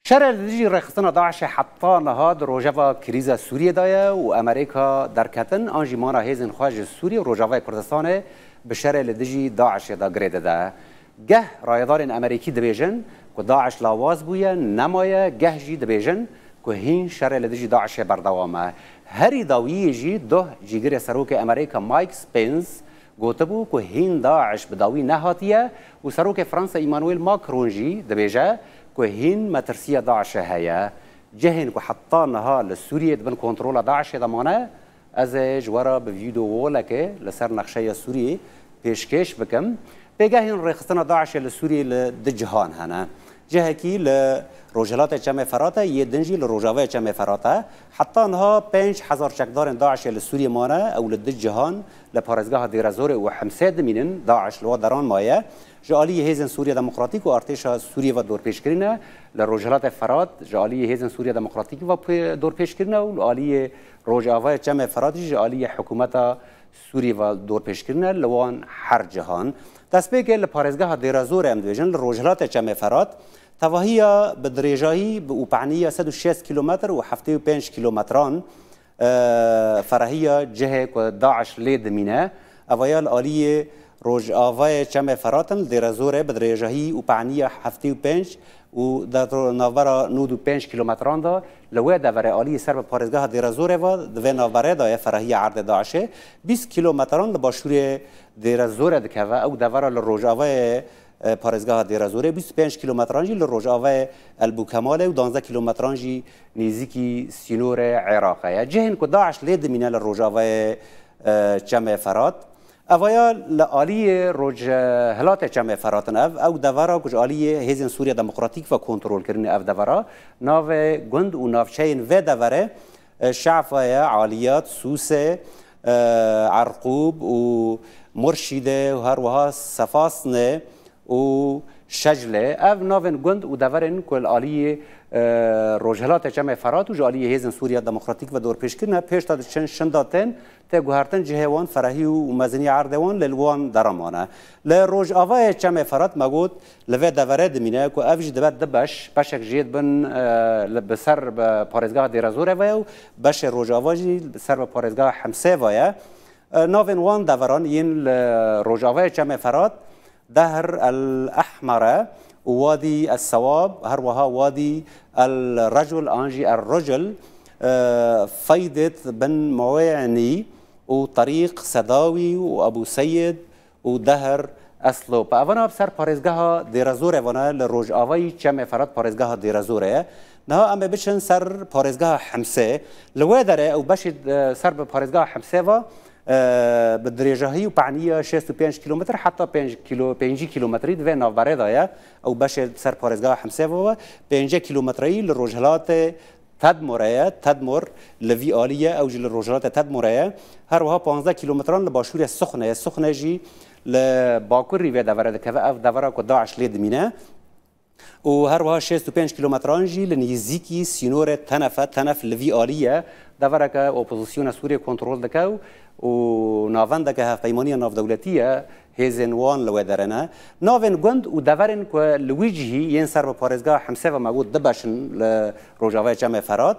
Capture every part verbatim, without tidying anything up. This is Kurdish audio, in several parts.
Şerê li dijî rêxistina DAIŞê heta niha di rojeva krîza Sûriyê de ye û Amerîka derketin an jî mana hêzên xwe ji Sûriyê û Rojavayê Kurdistanê bi şerê li dijî DAIŞê de girê dide. Geh rayedarên Amerîkî dibêjin ku DAIŞ lawaz bûye, nemaye, geh jî dibêjin ku hîn şerê li dijî DAIŞê berdewam e. Herî dawiyê jî doh cîgirê serokê Amerîka Mike Spence gotibû ku hîn DAIŞ bi dawî nehatiye û serokê Fransa Emmanuel Macron jî dibêje ku hîn metirsiya DAIŞê heye. Cihên ku heta niha li Sûriyê di bin kontrola DAIŞê de mane, ez ê ji we re bi vîdeo wolekê li ser nexşeya Sûriyê pêşkêş bikim. Pêgehên rêxistina DAIŞê li Sûriyê li du cihan hene. Cihekî li Rojhilatê Çemê Ferat e, yê din jî li Rojavayê Çemê Ferat e. Heta niha pênc hezar çekdarên DAIŞê li Sûriyê mane ew li du cihan li parêzgeha Dêrezorê û Himsê dimînin, DAIŞ li wa deran maye. Ji aliyê Hêzên Sûriya Demokratîk û Artêşa Sûriyê ve dorpêçkirin e. Li Rojhilatê Ferat ji aliyê Hêzên Sûriya Demokratîk ve pê-, dorpêçkirin e û li aliyê Rojavayê Çemê Ferat jî ji aliyê hikûmeta Sûriyê ve dorpêçkirin e. Li wan her cihan. Destpêkê li parêzgeha Dêrezorê em dibêjin, li Rojhilatê Çemê Ferat, tevahiya bi dirêjahî bi û paniya sed û şêst kîlometr û heftê û pênc kîlometran, e, ferahiya cihê ku DAIŞ lê dimîne. Evaya li aliyê Rojavayê Çemê Ferat in, li Dêrezorê bi dirêjahî û paniya heftê û pênc û di navbera nod û pênc kîlometran de, li wê deverê aliyê ser bi parêzgeha Dêrezorê ve, di vê navberê de ye ferahiya erdê DAIŞê, bîst kîlometran li başûrê Dêrezorê dikeve. Ew devera li rojavayê, e, parêzgeha Dêrezorê, bîst û pênc kîlometran jî li rojavayê El Bûkemalê û duwazdeh kîlometran jî nêzîkî sînorê Iraqê ye. Cihên ku DAIŞ lê dimîne li rojavayê, e, Çemê Ferat. Evaya li aliyê rojhilatê Çemê Ferat in ev, ew devera ku ji aliyê Hêzên Sûriya Demokratîk ve kontrol kirin ev devera. Navê gund û navçeyên vê deverê, e, Şafa ye, Aliyat, Sûse, e, Erqûb û Murşîde û her wiha Sefasne û Şeclê. Ev navên gund û deverên ku li aliyê, e, rojhilatê Çemê Ferat û ji aliyê Hêzên Sûriya Demokratîk ve dorpêçkirin e, pêş de diçin şinda tên tê guhertin cihê wan, ferehî û meziniya erdê wan lê li wan deran mane. Li rojavayê Çemê Ferat me got, li vê deverê dimîne ku ev jî dibe du beş, beşek jê dibin, e, li, bi ser bi parêzgeha Dêrezorê ve ye û beşê rojava jî bi ser bi parêzgeha Himsê ve ye. E, navên wan deveran yên li rojavayê Çemê Ferat, Dehr el Ehmer e û Wadî es Sewab, her wiha Wadî el Recul an jî er Rucul, e, Feydit bin Muênî û Terîq Sedawî û Ebû Seyid û Dehr Eslop. Evana bi ser parêzgeha Dêrezorê ve ne, li rojavayî Çemê Ferat parêzgeha Dêrezorê ye. Niha em ê biçin ser parêzgeha Himsê. Li wê derê ew beşê, e, ser bi parêzgeha Himsê ve, e, bi dirêjahî û paniya şêst û pênc kîlometr heta pênc kîlo-, pêncî kîlometrî di vê navberê de ye. Ew beşê ser parêzgeha Himsê ve, pêncî kîlometreyî li rojhilatê Tedmorê ye. Tedmor li vî alî ye, ew jî li rojhilatê Tedmorê ye. Her wiha panzdeh kîlometran li başûrê Suxnê ye. Suxne jî li bakurî vê deverê dikeve. Ev devera ku DAIŞ lê dimîne. Û her wiha şêst û pênc kîlometran jî li nêzîkî sînorê Tenef e. Tenef li vî alî ye. Devereke opozisyona Sûriyê kontrol dike û navendeke hevpeymaniya navdewletî ye. Hêzên wan li wê derê ne. Navên gund û deverên ku li wî cihî yên ser bi parêzgeha Himsê ve me got du beş in li rojavayê Çemê Ferat,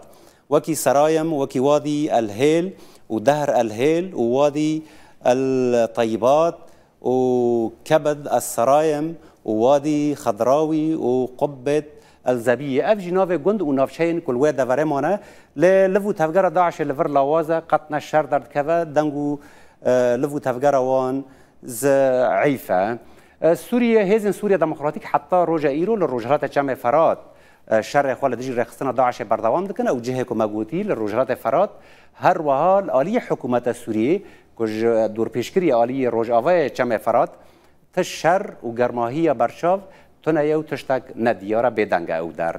wekî Serayim, wekî Wadî El Hêl û Dehr El Hêl û Wadî El Teybat û Kebid El Serayim û Wadî Xedrawî û Qubbet El Zebiyê. Ev jî navê gund û navçeyên ku li wê deverê mane. Lê liv û tevgera DAIŞê li vir lawaz e, qet ne şer derdikeve, deng û, e, liv û tevgera wan zî'îf e. E, Sûriye, Hêzên Sûriya Demokratîk heta roja îro li rojhilatê Çemê Ferat, e, şerê xwe li dijî rêxistina DAIŞê berdewam dikin. Ew cihê ku me gotî li rojhilatê Ferat, her wiha li aliyê hikûmeta Sûriyê ku ji dorpêçkirî aliyê rojavayê Çemê Ferat, tişt şer û germahiya berçav tune ye û tiştek nediyar e, bêdeng e ew der.